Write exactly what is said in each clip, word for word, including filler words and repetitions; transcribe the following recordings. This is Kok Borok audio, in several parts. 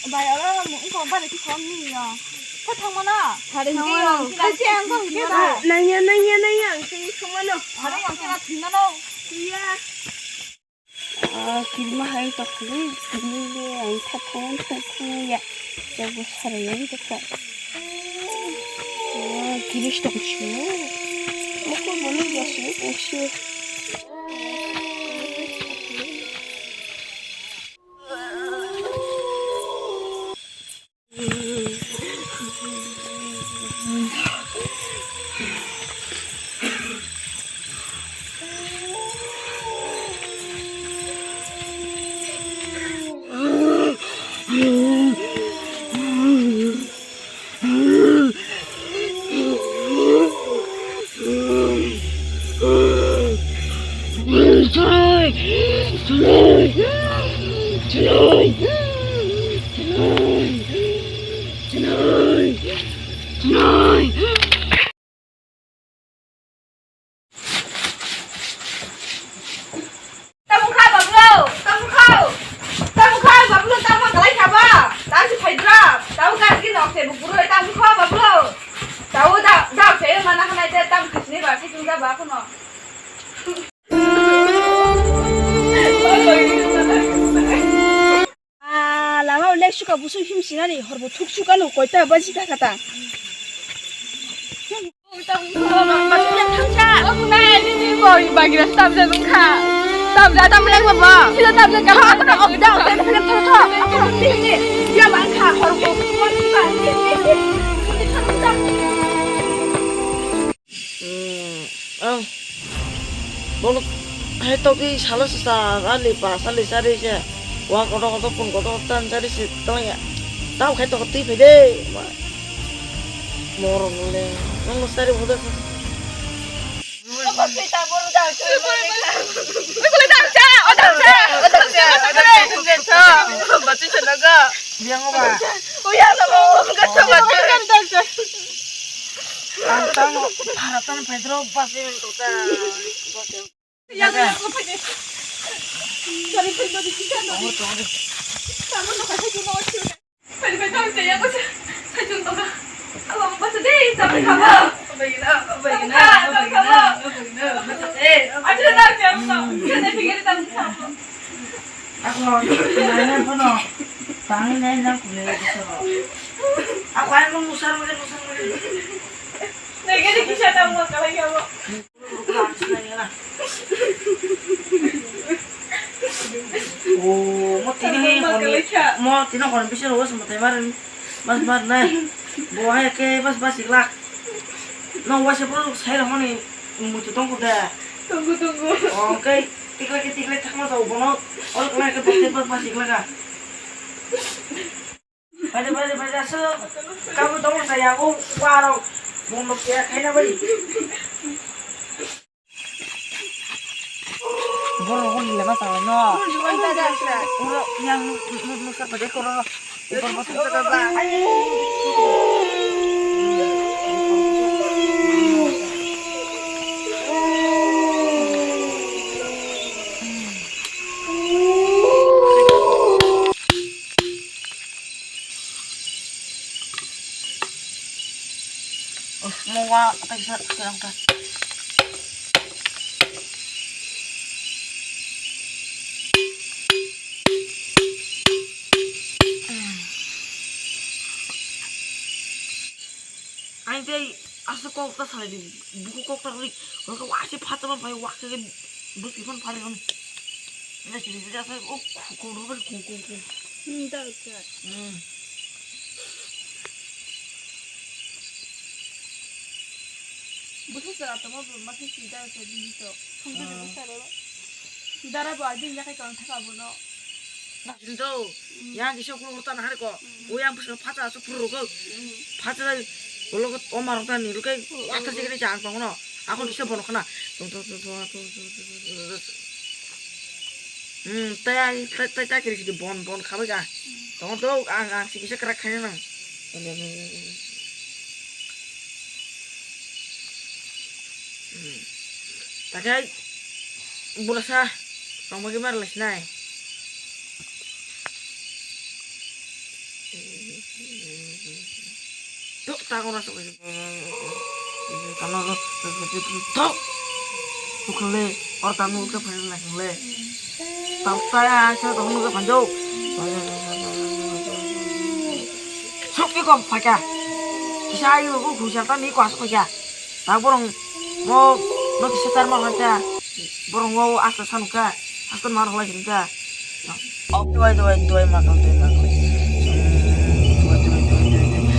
Bai, oro wngkha bari khe khom ni yo. Khe thangmano? Thangmano. Khe ang khe ba. Nangya, nangya, nangya, ang khe thangmano. Aro ang khe ba thangmano. Iya. Ah, kirima hai tok khe, kirima le ang khe thangmano, thangmano ya. Jago sarai ang khe. Ah, kirish tong sio. Moko bolu ya sio, sio. Tamo kha, Bablo? Tamo kha? Tamo kha, Bablo? Tamo kalai kha ba? Tamo si phaidra. Tamo ka ki nok se bu buru. Tamo kha, Bablo? Tamo da, da se mana hanai de, tamo kisni ba, si tungja ba kono. Ah, lama ulai suka busu him sinani horbo thuk suka no koita baji ta kata. Bagira tabja nungkha. Tabja tabja baba. Sida tabja ka. Oh, da, da, da, da, da. Ya bangkha horbo. Hmm, ang. Bolok hai togwi salo sasa ali pa sali sari se. Wa koto koto pun koto tan sari se tong ya. Tao khai to twi phai de. Morong le. Nong sari bodo. Biang ba. Uya na mo. Ang tamo, para tamo, Pedro, bus ini tuh, kan. Bus ini. Yang aku pakai. Dari pribadi kita, dari. Kamu tuh kasih cuma waktu. Pai, pai, tamo, saya, aku, saya, saya contoh, kan. Abang baca deh, sampai kamu. Apa gini, apa gini, apa gini, apa gini, baca deh. Ada nak, jangan, jangan pikir tentang apa. Ako, nanya po no. Tangi na ilang kule ko soro. Ako ay mo musar mo musar mo. Nagani kisa tamo kalai abo. O mo tini mo tini ko ni bisa ro mo te mar mas mar nai. Bo hai ke bas bas iklak. No waisa po sai ro mo ni mutu tong ko da. Tunggu tunggu. O kai. Tikla ke tikla thangma tau bono ol kena ke bokte bak basi kela ka. Pada pada pada so kamu tong saya aku warok bono kaya kena bai. Boro ko hile ma tau no. Uro yang nu nu nu sa pada koro. Mo wa kaisa kerang ta. Ang tei aswk kok ta salai di, buku kok ta ri, wngkha wasi phatama pai wakhe bwswi phano phalai mani. Ina siri siri aswk o khukung rwbani khukung khukung. Hmm, da, da. Hmm. Bwsa chwra tongma bo ma khe si da sa di to. Thangwi rwdi sa rw. Dara bo adi yakai tong thaka bono. Hinjo, yang kisa ukulok rok tana hari ko. Uyang bwskango phacha aswk phuru rwgo. Phacha dai, ulo o marok tani rwkhe, wathar chikini chang tongo no. Akon kisa bono khna. Tung, tung, tung. Hmm, tai, tai, tai, tai kiri sidi bon, bon khabai ka. Tong to, ang, ang sigi se krak khaina nang. Hmm. Takai, bulasa, tong bagi mar les nai. Tok, tak ora sok. Tano, tok. Bukhale, or tanu ke phai lai le. Tau ta ya, sa tong ke panjo. Sok ke kom phaka. Kisa ayu ko khusa ta ni ko as ko ya. Tak borong mo, no kisa tar mo hanja. Borong wo asta sanuka. Asta mar lai ka. Doi, doi, doi, makal, doi, makal. Doi, doi, doi, doi, doi.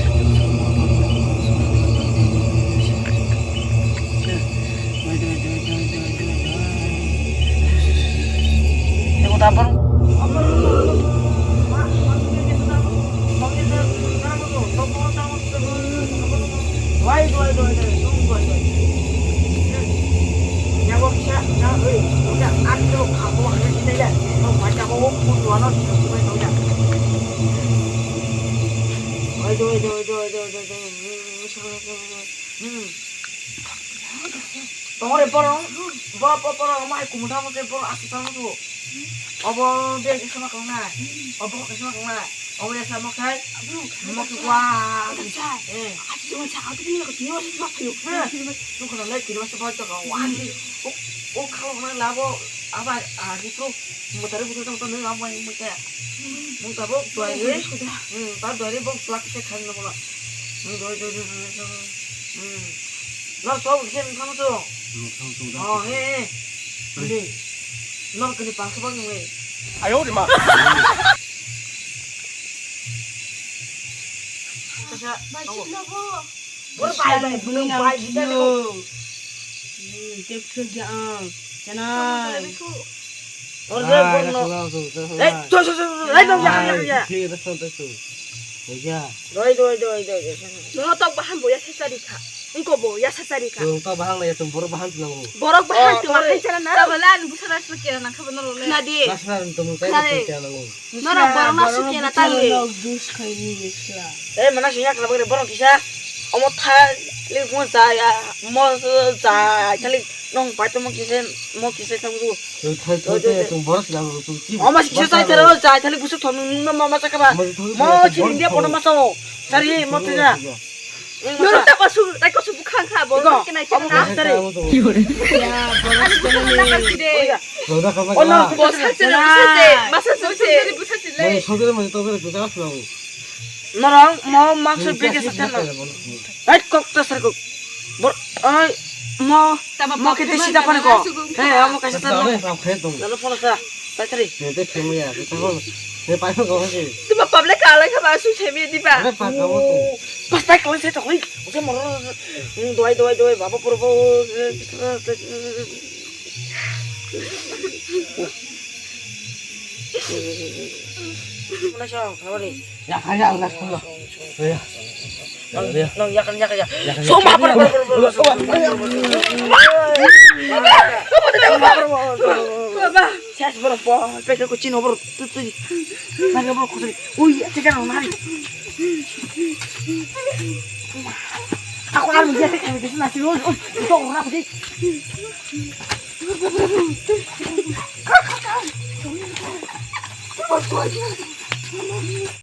Doi, doi, doi, doi, doi, doi, doi. Eko tapar. Doi, doi, doi, doi, doi, doi. Yago kisa, ya, oi, oja, at kilo khapo, hanya kita ya. No, baca ko, pun dua no, sino, sino, sino, ya. Oi, doi, doi, doi, doi, doi, doi. Hmm. Tongore borong, bo, bo, borong, mai kumutha mo se borong, asu tamo tu. Obo beg sama kong na. Obo ke sama kong na. Obo ya sama kai. Mo ki kwa. Eh. Nung kana le kiri masa baca kong. Wah, ni. O, o, kalau mana labo, apa, ah, gitu. Mutare butuh tong tong labo yang muka. Mung tabo dua ini. Hmm, tabo dua ini bong plak se khan na bola. Hmm, dua, dua, dua, dua, dua. Hmm. Nor sob khe nung tamo to. Nung tamo to. Oh, he, he. Ni. Nor kini pangsa bang nung. Ayo, di ma. Kasa, bor bai bai, bor bai bai. Hmm, tek tek ja ang. Janai. Or je bor no. Eh, to, to, to, to, eh, no, ya, ya, ya. Doi, doi, doi, doi, doi. Nono tok bahan bo ya sasari kha. Engko bo ya sasari kha. Tong tok bahan ya tong borok bahan tong. Borok bahan tong hai chana na. Tabala ani busa ras kira nang kha bono le. Na di. Ras na tong kai tong kya nango. Noro borok na sukya na tali. Noro dus khai ni sila. Eh, mana sinya kala bagre borok kisa. Omo tha le mo ja ya, mo ja tali nong pai to mo kise, mo kise tong du. Tong thai to te tong borok sila tong ki. Omo kisa sai tero ja tali busuk thon nung ma ma chakaba. Mo chin India pono ma sao. Sari mo te ja. Noro ta pasu, tai ko su bukhang kha, bo ke nai chana. Sari. Ani busa chana de. Roda kama. Ono bo sa chana, busa de. Masa sa de. Busa de. Mo sodre mo to bere kuta khlo. Norong mo makso bege sa chana. Ai kok ta sar kok. Bor ai mo mo ke desi da pane ko. He mo ka sa chana. Dalo pono sa. Paithari. Tete khemya, tete khemya. Te paithar ko hasi. Tuma public ka lai kha ba su khemya di ba. Are pa ka mo tu. Pas tai koi se to koi. Oke moro. Doi doi doi baba purbo. Mana sa kawari. Ya kaya Allah Allah. Ya. Nang yakan yakan ya. Soma apa apa apa. Baba. Ses bro po peke ko chino bro tu tu. Nang bro ko tu. Ui, teka nang nari. Aku aru ya teka teka nasi oi oi. Itu orang apa sih?